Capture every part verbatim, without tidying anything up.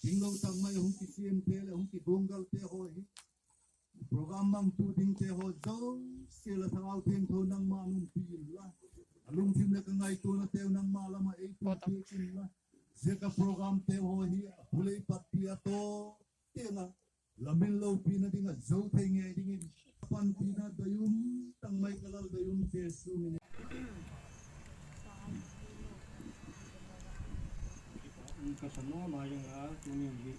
Ginglo tak mai hung kisiamte leh hung kiguanggalte haw hi, program mangtu dingte haw zosia la Thagau Thiangtho nangma'n umpi inla, a lungthim leh ka ngaituanateu nangma lam ah ei pui piak inla, zia ka programte haw hi a bul ei patpi a tawp tiang ah la min lopina ding ah zo thei ngei dingin, panpina doi um tak mai ka Lal doi um Jesu min in. Ka sa ma ma ing a, tuni hi,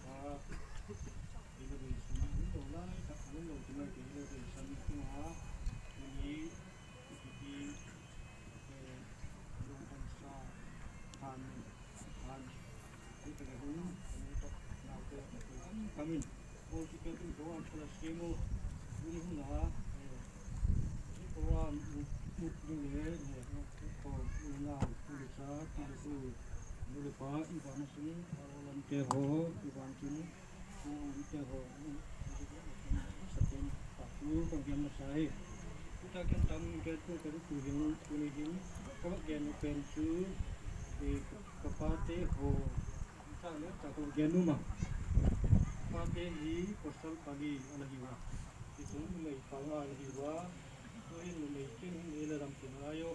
a, inauguration hun lo lai tak, hun lo ti mai ti inauguration hun a, tuni, tuni, eh, lungthim sa, han, han, Hi tak ah hin, ka nu tawh naute, kam in, political in program ka la siam u, tuni hun a, eh, program mut ding le, eh, khawm unau, pu le cha, pi le pu, nu le pa, i van a sung, a lamte haw, i van chun, lamte haw, sa ken, pa tu, ka gen masa hi. Hi tak ah hin tam gen tu ka tu hin, tuni hin, ka va gen u pen chu, eh, Ka pate haw, chang le chang ka gen u ma. Pate hi pasal pali a la hiu a. Tichun numei panga a la hiu a. Tu'hin numei ken hin ei la dam ti ngai u.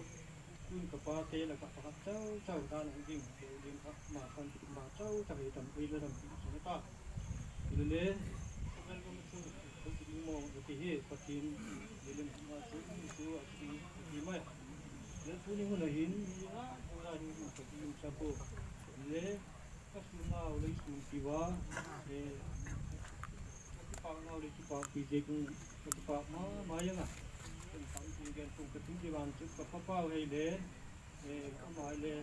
Tu'hin ka pate lak ah pakhat chau chau dan a hung ding, keu ding kha ma khan ma chau chau hi tam ei la dam ti sa ta. Hilele, ka vel gam chu, ka ti ding maw, ka ti hi, Pathian, William Huma chu, chu a ti, a ti mai. Le tuni hun a hin, mi a, a ding ding ka ti sa pua. Le, ka sunau lei sun ti ua, eh, ka kipaknau lei kipakpi ziak un, ka kipak ma ma ing a. Ken tam tin gen tung ka tin ti van chu ka papau hei le, eh, ama le,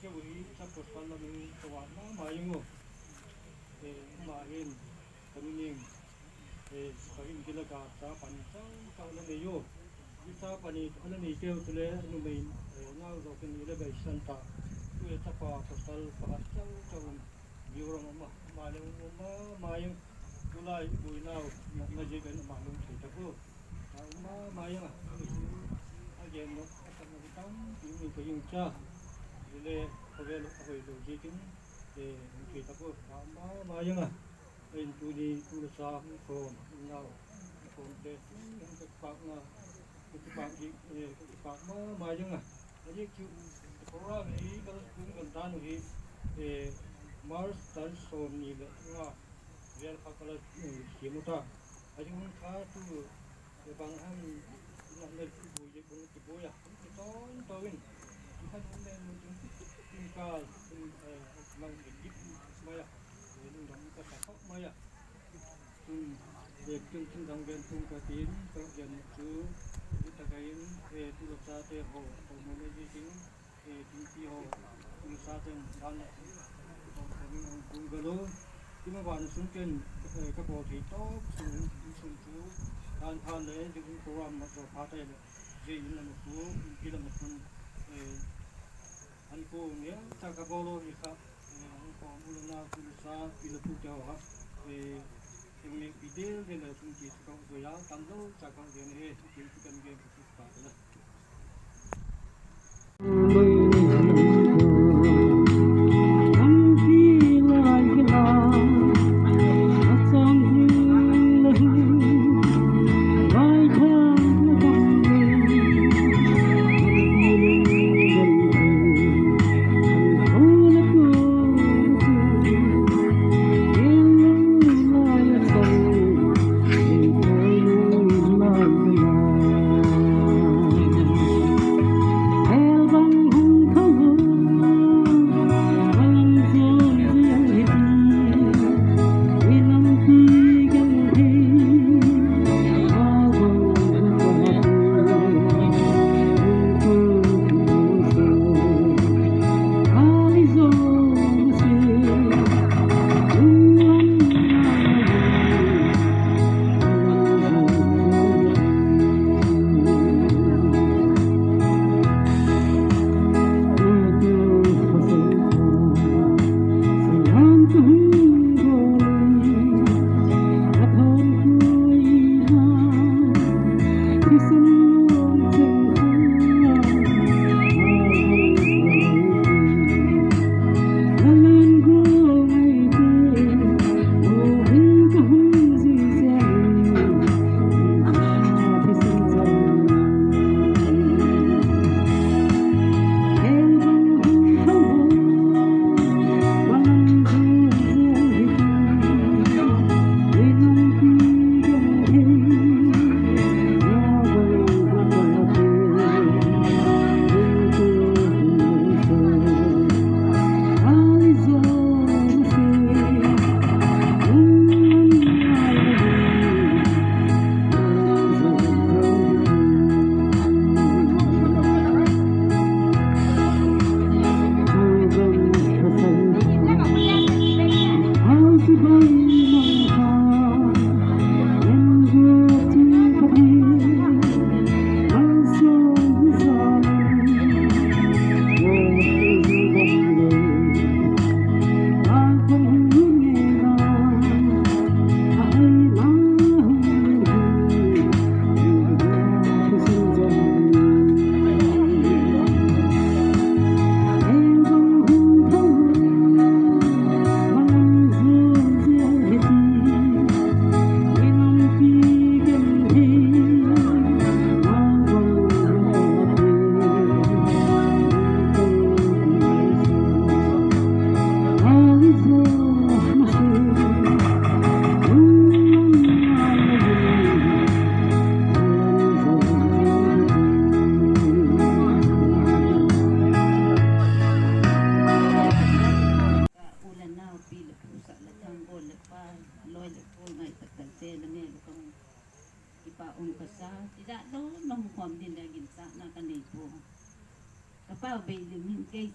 keu hi, chapa pasal lam in ka vak ma ma ing u. Eh, ama hin, ka nu ning, eh, ka hin kila ka cha pani chau chau la nei u. Zia cha pani a la neiteu chule numei, eh, nau zawk in i la beisan ta. Tu e chapa pasal pakhat chau chau um. Mizoram ah ma, ama le um ma ma ing. Tulai buainau na, na ziak in ama le um thei ta pua. A um ma ma ing a, a gen lo, a sakna tampi um in ka gingcha. Hile, khawvel a hoilo ziakin, eh, um thei ta pua. A um ma ma ing a. Ahin tuni tu le cha hung khawm, unau hung khawmte, hung ka kipakna, ka kipak hi, eh, ka kipak ma ma ing a. A ziak chu, program hi ka la kum kan dan u hi, eh, March tarik sawmni leh nga vel kha ka la, eh, siam u ta. A ding hun kha tu, eh, bang han, na, na, buai, buai, buai a, hung kitawn tawn in, tu khan hung len lut in, tingkal, eh, mang in git mai a, eh, lungdam ka sa khop mai a. Chun, eh, kin thil dang gen tum ka tin, ka gen chu, hi tak ah in, eh, tu le chate haw, tawmawm ei ziakin, eh, tingpi haw, tu le chate'n dan leh, tawmawm in hung kum ka lo. Tuma ban sung ken, eh, ka bawl thei tawp sung, sung chu, dan phat leh, zia hun program mat zaw phat leh, zia in lam a khu, inpi lam a khun, eh, an khu neu cha ka bawl lo hi kha, eh, hung khawm u le nau, tu le cha, pi le pute haw kha, eh, eng mek pi del del le chun ti chu ka doi a, tam lo cha ka gen hi, ti chu kan gen ka chu ta ka la.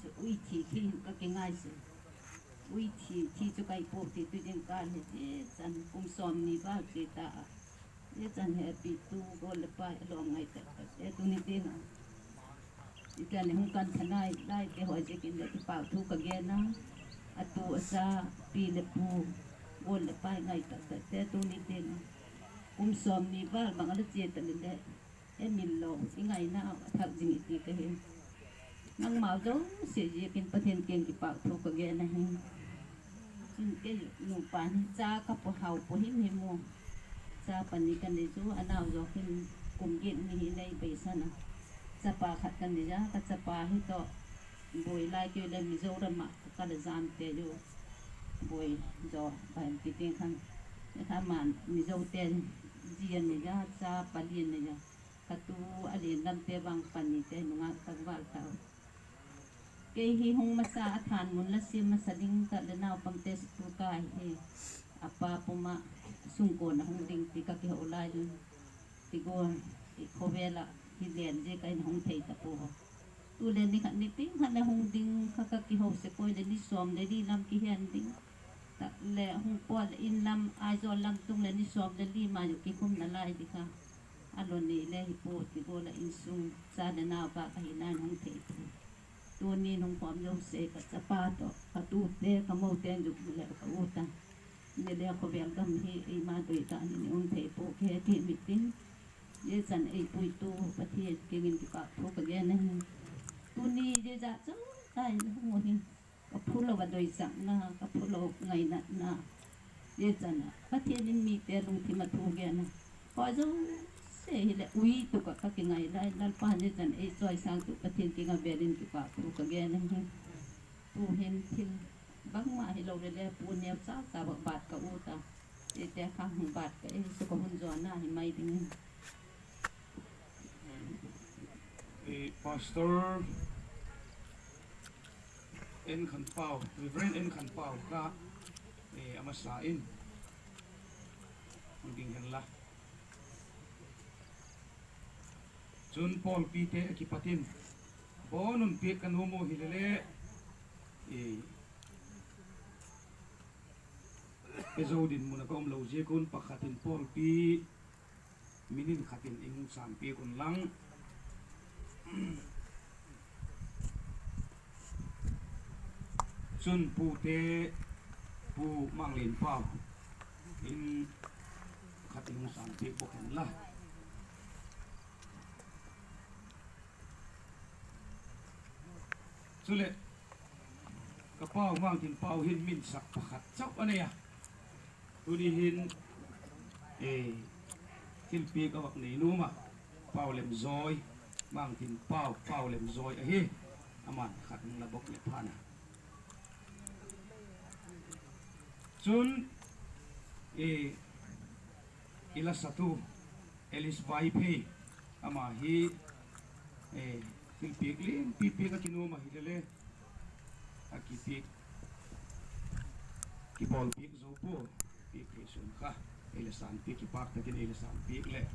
Chu ui thi khi hin ka kingai sek. Ui thi, thi chu kai pua ti tu ding ka hi ti chan kum sawmni val chia ta a. Zia chan hepitu gual leh pai a lawm ngai tak takte tuni tiang a, i tan hung kan thanai laite haw ziakin leh kipâk thu ka gen a. A tu a cha, pi leh pu gual leh pai ngai tak takte tuni tiang a, kum sawmni val bang a la chia ta leh leh, e min lo i ngaina a thak zing i ti ka hi. Nangmau zosia ziakin Pathian kiang kipâk thu ka gen ahi. Chun kei nupa hi cha ka pua hau pua him him u. Cha pani ka nei chu, a nau zawk hin kum giat ni hi nei beisan a. Chapa khat ka nei a, ka chapa hi tawh buai lai kei leh Mizoram ah ka la jam te u. Buai zaw pa hem ti tiang khan, kha man Mizote zi a nei a, cha pali a nei a. Ka tu a lian lamte vang panite nungak tak val tau. Kei hi hung masa a thanmun la siam masa ding tak leh naupangte school kai hi a pa pum ah sungkuan a hung ding ti ka kiho lai un, ti gual i khawvel ah hi len ziak a in hung thei ta pua. Tu leh ni khat ni ting khat leh hung ding kha ka kiho sek ui leh ni sawm leh li lam kihen ding tak leh hung pua leh in lam Aizawl lam tung leh ni sawm leh li mai u kikhumna lai ding kha a lo nei le hi pua ti gual ah insung cha leh nau vâk ahina in hung thei pua. Tuni in hung khawm zosia ka chapa tawh ka tute ka mote zuk leh ka u ta ni le khawvel gam hi eima doi ta ni ni um thei pua khe ti mitin. Zia chan ei puitu Pathian kiang in kipâk thu ka gen ahi. Tuni zia zat chau tai na hung u hi. Ka phulo a doisakna, ka phulo ngainatna. Zia chan a Pathian in mite lungthim a thu gen a, kha zosia hileh ui tuk ah ka kingai lai, Lalpa zia chan ei chawisâng tu Pathian kiang a vêl in kipâk thu ka gen ahi. Tu'hin thil bangma hilo leh le pu neu cha cha bâk bât ka u ta. Ite kha hung bât ka e, su ka hun zawna hi mai dingin. Pastor Enkhanpau, Reverend Enkhanpau kha, a masa in hung ding hen la. Chun pawlpite a kipat in bawn un piak ka nuam u hile le, e zo dinmun ah ka umlo ziak un pakhat in pawlpi min in khat in i hung sânpiak unlang. Chun pute, Pu Manglenpau in khat i hung sânpiak bawk hen la. Chuleh, ka pau Mangthinpau hin min sak pakhat chau a nei a. Tuni hin thilpiak a vak nei nuam a, Pau Lemzawi, Mangthinpau, Pau Lemzawi ahi. Ama'n khat hung la bawk leh phan a. Chun i lasatu Alice Vaiphei, ama hi thilpiak lianpi piak a kinuam ahile le, a kipiak, kibawlpiak zo pua, piak thei sun kha ei la sânpiak, kipâk tak in ei la sânpiak leh.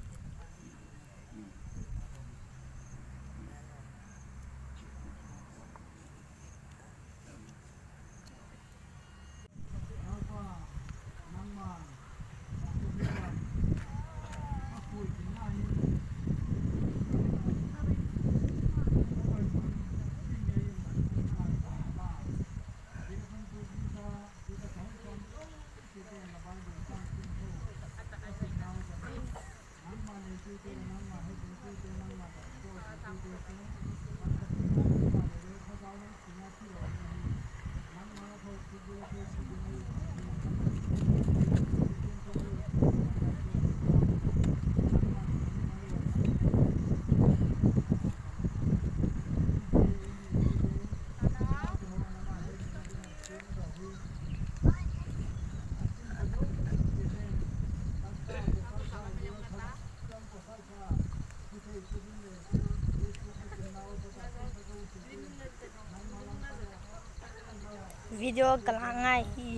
Video ka la ngai hi.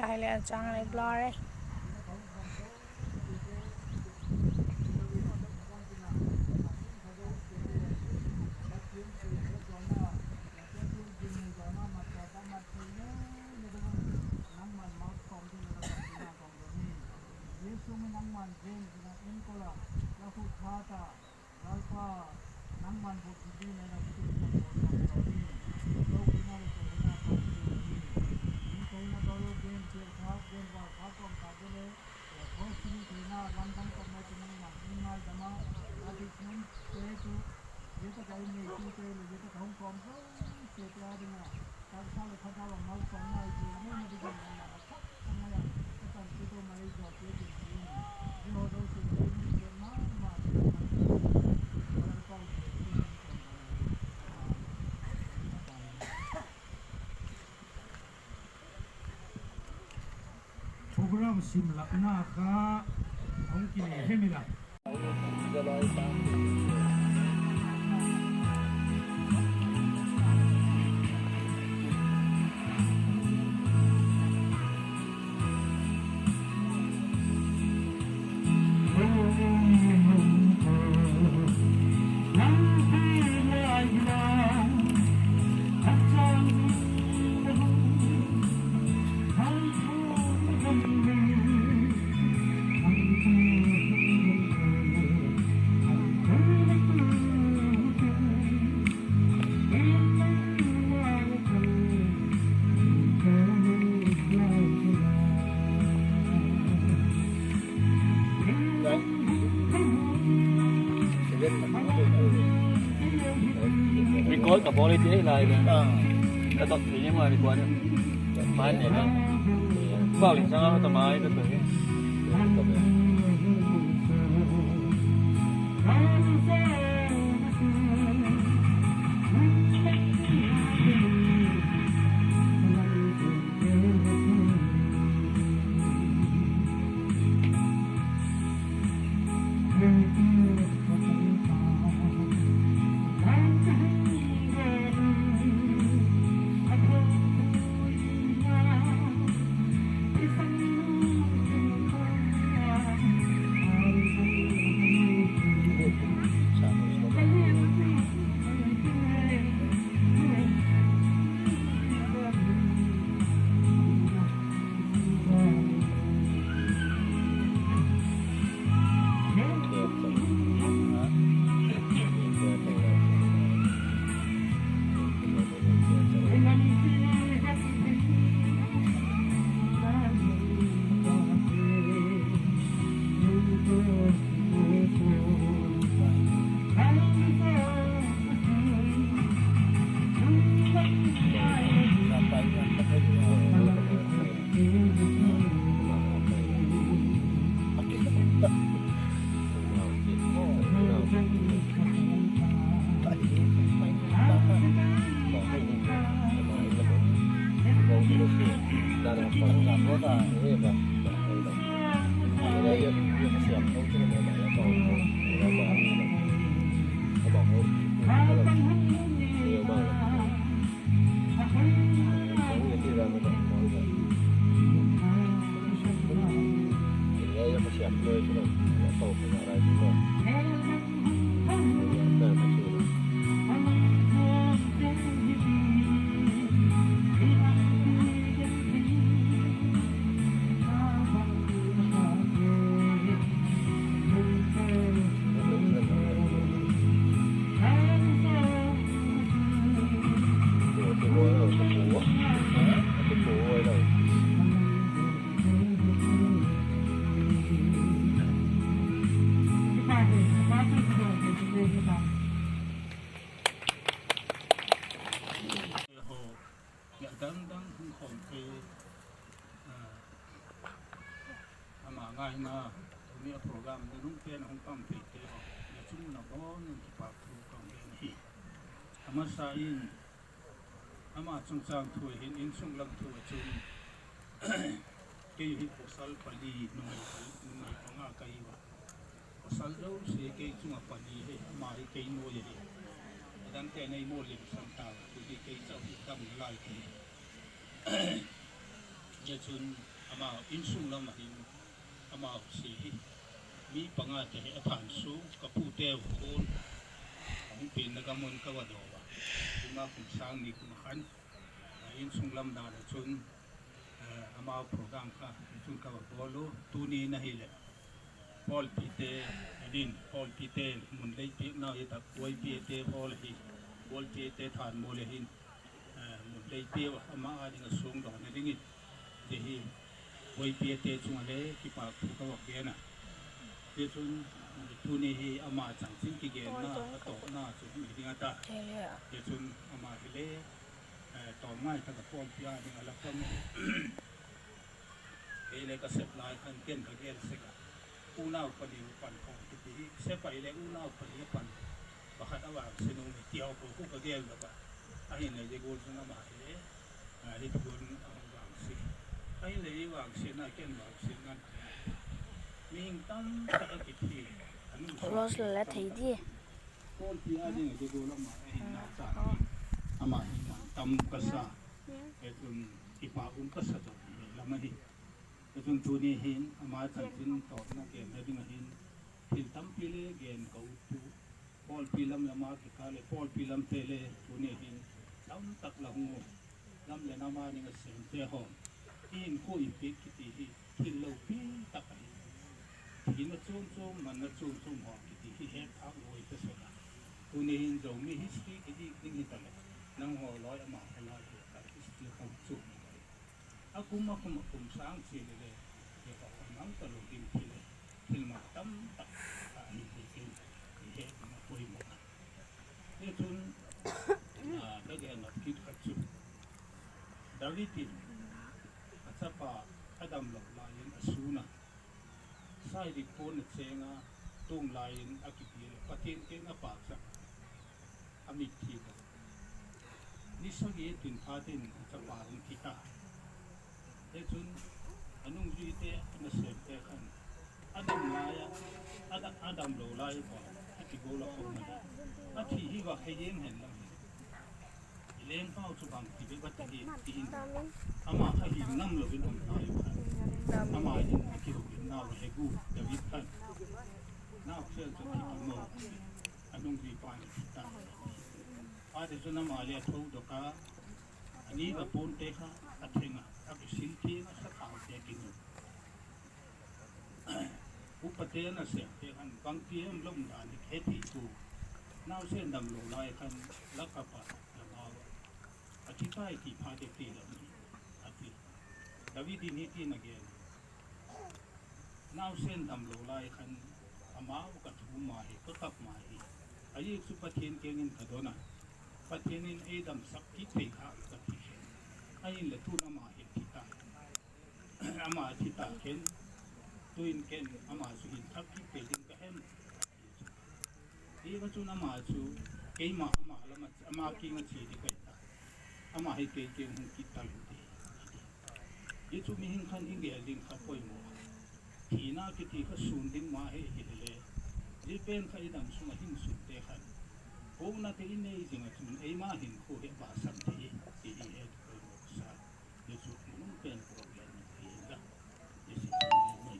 Thailand chang le blur e. Lalpa, nangman bawlsiatna in a kut in ka bawl tawm tawm hi. Lopina leh chawihoina ka hung piak hi. Min theina bang gen, piak thak gen, val thak kawm tak gen le, eh, bawlsiatna theina lamdang tawm mai chu nangman hung ngaidam a, a dik nung te chu, zia tak a i neitute leh zia tak a hung kawm zosiate â ding a, taksa leh thagau a malsawmna i thiam mai dingin nangman a thak a ngai a, ka chan chu to mai zaw te tin ti in, zia haw zosia Program sim lakna kha hung kinei hem ila. Record ka bawl i ti lai le. Ka dot thei ni ma record. Pan ne le. Bawl in chang a ta mai ka to hi. Haw, neh dang dang hung khawmte, ah, ama ngaina, tuni a program nanungte'n a hung pang theite haw, neh chung na bawn in kipakthu ka hung gen hi. A masa in, ama chungchâng thu hin, insung lam thu ah chun, kei hi pawsal pali, numei pali, numei panga ka hi a. Pawsal zosia kei chung ah pali hi, ama hi kei nuai ahi. A dangte'n ei mawl limsan ta, tu hi kei chau hi dam nalai ka hi. Zia chun, Amau insung lam ah hin, amau si hi mi pangate hi a thansu ka puteu kuan a hung pianna gam un ka va daw a, tuma kum sâng ni kum a khan, insung lam dan ah chun, amau program kha chun ka va bawl u. Tuni'n ahileh pawlpite ding, pawlpite mun lei piakna hi tak, YPAte hawl ahi, YPAte thanmual ahin, mun lei piau a, ama â ding ah suangdawna dingin, zia hi YPAte chung ah le kipâk thu ka va gen a. Tichun, tuni hi ama chanchin kigenna a tawpna chu hi ding a ta. Tichun ama hile tawm ngai tak ah pawlpi â ding a la pang. Kei le ka sep lai khan ken ka gel sek a, unau pali pan khawm kiti hi, sep ahileh unau pali a pan, pakhat a vangsia nuam hi ti haw khu ka gel dok a. Ahinle zia gual chun ama hile, hi thu'n a hung vangsia. Ahinle i vangsiatna ken vangsiatna, mihing tam tak a kithi, a nu sa thei di. Pawlpi â ding a zia gual ama ahin na cha, ama hin tam ka sa. Tichun, kipâk um ka sa tawh lam ahi. Tichun tuni hin ama chanchin tawpna genna ding ah hin, thil tampi le gen ka ut u. Pawlpi lam lam a kikâl leh pawlpi lamte le tuni hin tam tak la hung u. Lam leh nam â ding a sêmte haw, i inkuan i piak kiti hi thil lopi tak ahi. Thina chuam chuam, manna chuam chuam haw kiti hi het thâk lo i ta sek a. Tuni hin Zomi history kidik ding hitaleh, nanghaw lai ama haw lai hi ka history kha chuam a kum a kum a kum sâng chia le le, zia kha mang talo ding thil, thil mang tam tak ahi ti ken i he ding a poimaw a. Tichun, ka gen nop kit khat chu, David in a chapa a damlo lai in a sûn a, saidik puan a chêng a, tuang lai in a kipial a, Pathian kiang a pâksak, a mitthi a, ni sagi tin phat in a chapa hung thi ta. Tichun, a nungzuite, a nasêmte khan, a dam lai a, a damlo lai ua a kigual a khawm a, a thi hi va khe hiam hen lam hi, i lengpau chu bangti bep a ti hi ti in, ama kha hi namlo in um lai u khan, ama in a kiholimnau a he gu David khan, nau sel chu a thi maw, a nungzuipa in a thi ta. Phat chun ama le a thodok a, a ni va puante kha a theng a, a kisil thiang a, sathaute a kinu. Upate nasêmte khan bangti em lom dan hi he thei pua, nausen damlo lai khan la kap a, la bau a, a thi tai ti phat e ti lo hi, a ti. David in hiti'n a gen a, nausen damlo lai khan, amau ka thum ma hi, ka kap ma hi, a ziak chu Pathian kiang in ka don a, Pathian in ei damsak kit thei kha ka ti khen, ahinle tu'n ama hi thi ta, ama thi ta khen, tu'n ken ama chu hin thak kit thei ding ka hem, a ti chu. Hi va chun ama chu, keima ama lam a, ama kiang a chia ding ka hi ta, ama hi kei kiang hung kit ta lo ti, a ti. Hi chu mihing khan i gel ding kha poimaw a, thina kiti kha sûn ding ma hi hile le, zia pen kha i dam sung ah hin sûnte khan, puaknate i nei zing ah chun eima hinkhua hi va sam thei hi ti i het poimaw sa. Hi chu nung pen program hi la, i si mai.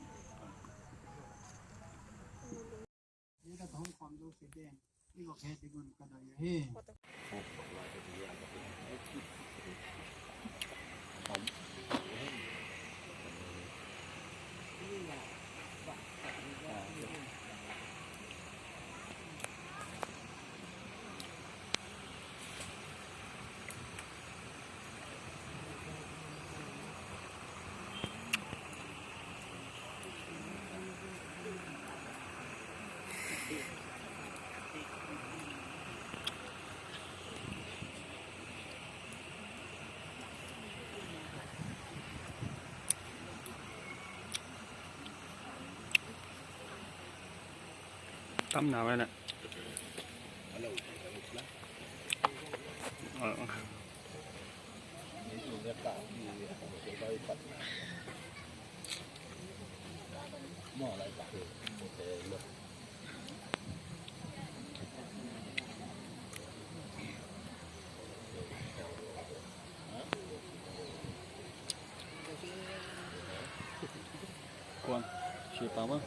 Tam na mai na. Sia pa ma.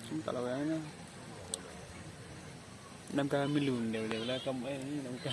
Sum ta lo ya na. Nam ka mi lun deu deu la kam e nam ka.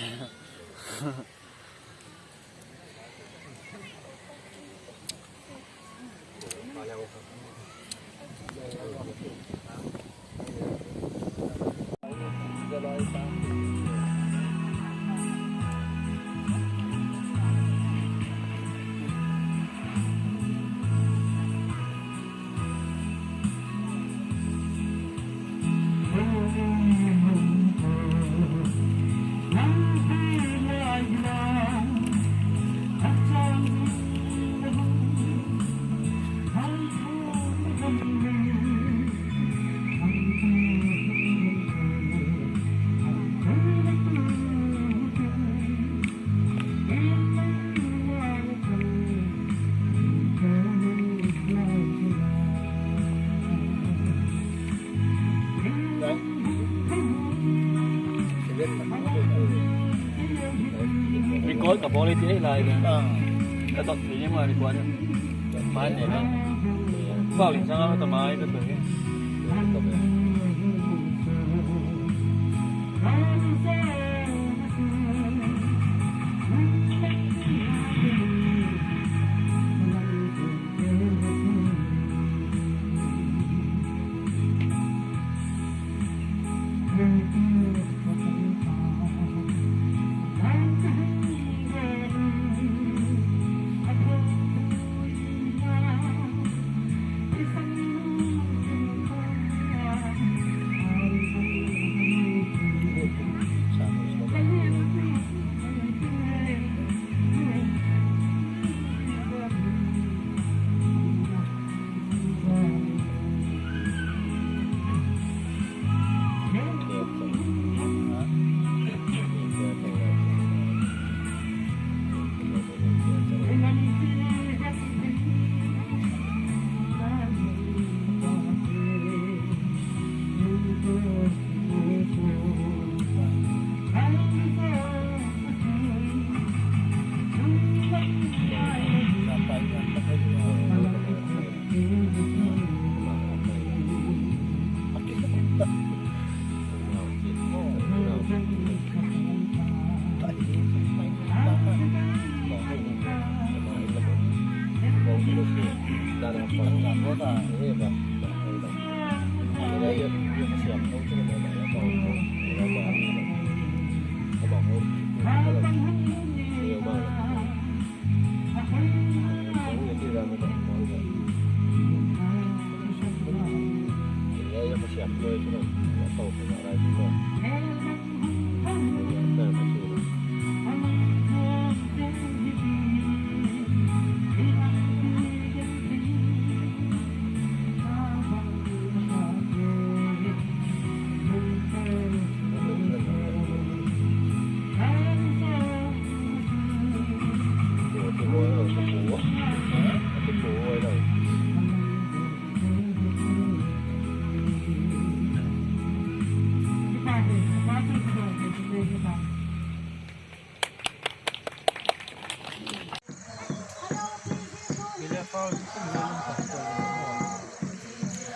Record ka bawl i ti lai le. Ka dot thei ma record. Mai ne le. Pau lin sang a ta mai ka to hi.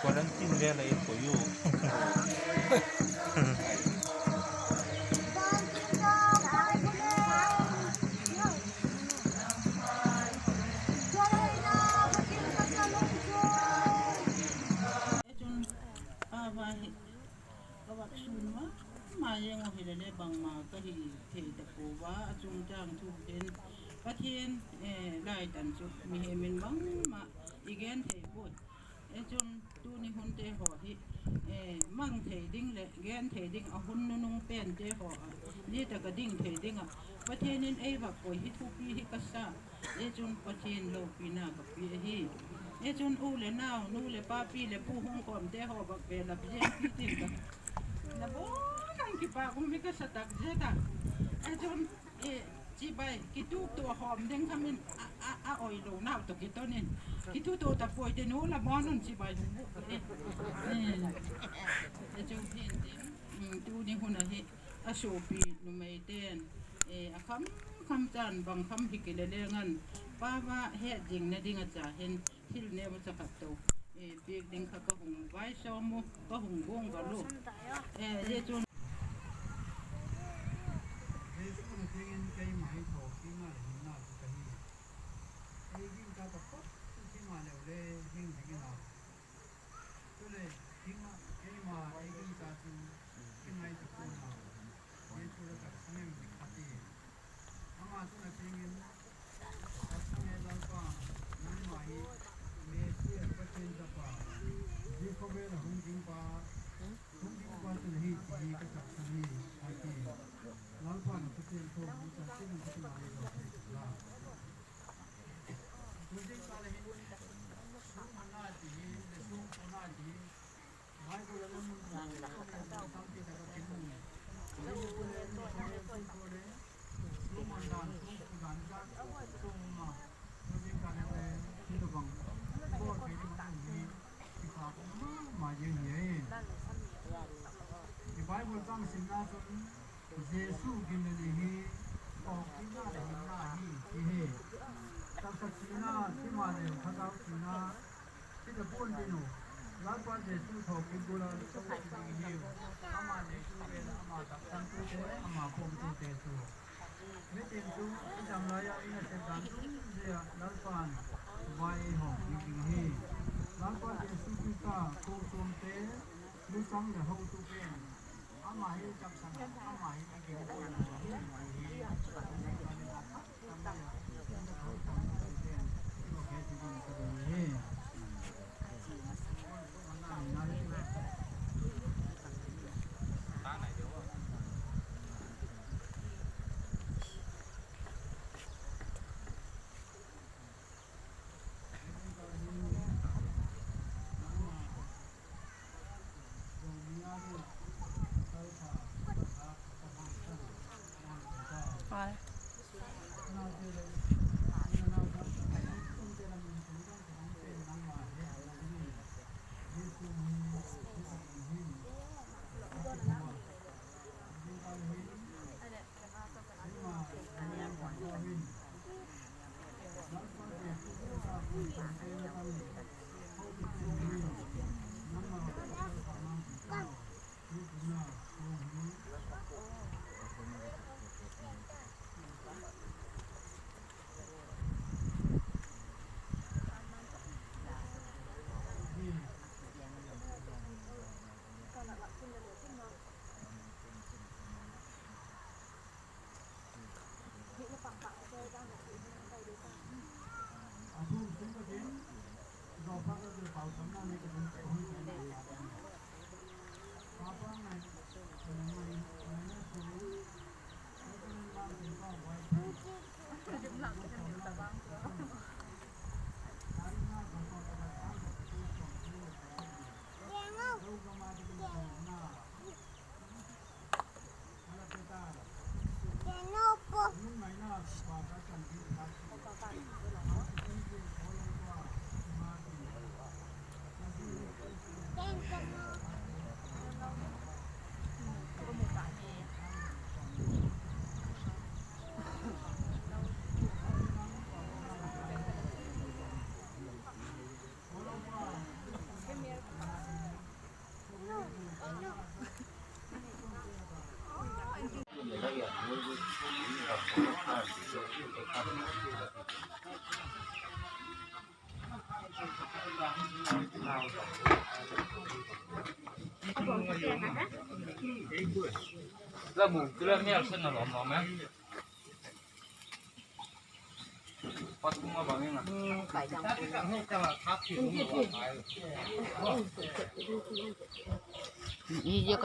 Quarantine vel a i koi u. Chun, pa va hi, ka va sun ma, ma jeng u hile le bangma ka hi thei ta pua a, a chungchâng thu hin, Pathian, eh, laitan chu mihem in bangma i gen thei puai. E chun tuni hunte haw hi, eh, mang thei ding leh gen thei ding a hun nunung pente haw a, zia tak a ding thei ding ah Pathian in ei vak koi hi thupi hi ka sa. E chun Pathian lopina ka pia ahi. E chun u leh nau, nu leh pa, pi leh pu hung kawmte haw vak ve lap ziang pi tin ka, na bawn ang kipâk um hi ka sa tak zet a. E chun, chibai kituak tua hawm ding kha min a, a, a oi lo nau tawh kiton in, kituak tua ta puai te nu la bawn un chibai hung bûk e. E chu hin tin, tuni hun ahi, a suapi numeite'n, a kham kham chan bang kham hi kile leng an, pa va het zingna ding a cha hin thil neu a cha khat to Piak ding kha ka hung vai sawm u, ka hung guanggal u. Zia chun Jesu na dingin keima hi thawkikna leh hinna chu ka hi. Ei gingcha taphot chu keima leu le hing dingin a. Chuleh, keima ei gingcha chu kingai ta pua'n a, Jesu la taksang em ti kha ti. Ama chun a dingin, taksang e Lalpa, nangma hi Messia Pathian Chapa, zia khawvel a hung dingpa, hung dingpa chu la hi ti hi ka taksang hi, a ti. Lalpa'n a Pathian thu hi taksang in ka ti ngai lo thei la. Tuzing kâl a hin, sungmanna ti hi, le sungpuna ti hi, Bible a la mun tampi tak a kimu. Sungman dan, sungphu dan kha, sungma. Tuzing kâl a le, hi lo bang, bawl thei ding um hi, kisa ma ma zing hi. I Bible chang simna chun, Jesu ginna ni hi, thawkikna leh hinna hi, ti hi. Taksa thina, himaleh thagau thina, thi ta pua'n ding u. Lalpa Jesu thawkik gual a, thawkik ding hiu. Ama Jesu vêl, ama taksangtute, ama pawmtute chu. Mitin chu i dam lai a i nasep dan dungzui a Lalpa'n vai ei hawmpiak ding hi. Lalpa Jesu Khrista kochuamte, luchang leh hotu pen, ama hi taksang, ama hi i gingtu hi, hi,